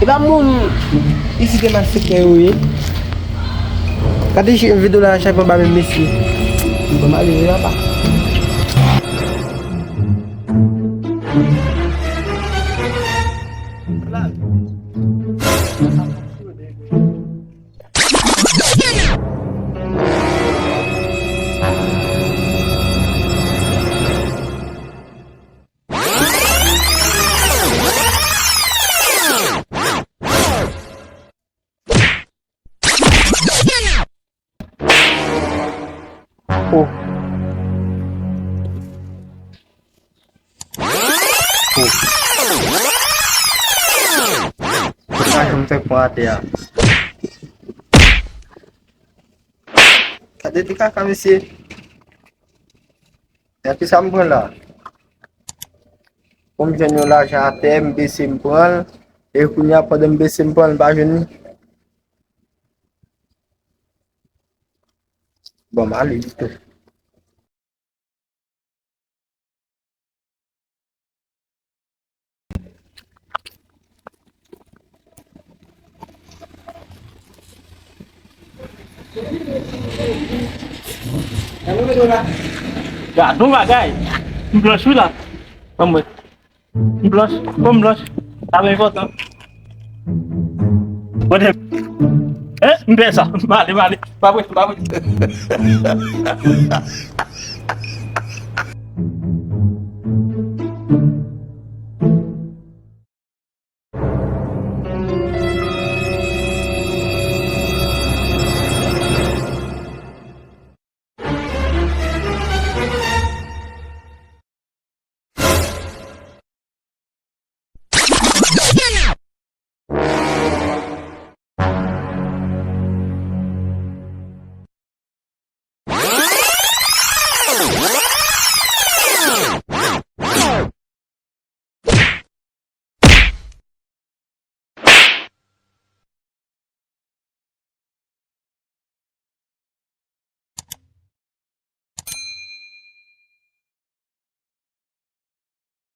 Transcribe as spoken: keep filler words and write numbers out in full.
La moun isi te malfektè yo ye. Gade videyo la, chak mwen ba menm mesye. Bon, mwen ale wi, papa. Oh. Oh. Sa janm fè pran atè a. Gade ti kaka, mesye. Gade sa m pran la. Pou m jwenn yon lajan atè, m bese, m pran l. E kounye a, pandan m bese, m pran l, m pa jwenn li. Bon, m ale pito. Gad yon bagay. M blanch wi la. Ban m wè. M blanch, kò m blanch. Sa pa enpòtan. Kote m? Hein? M pè sa. M ale, m ale. Pa prese, pa prese.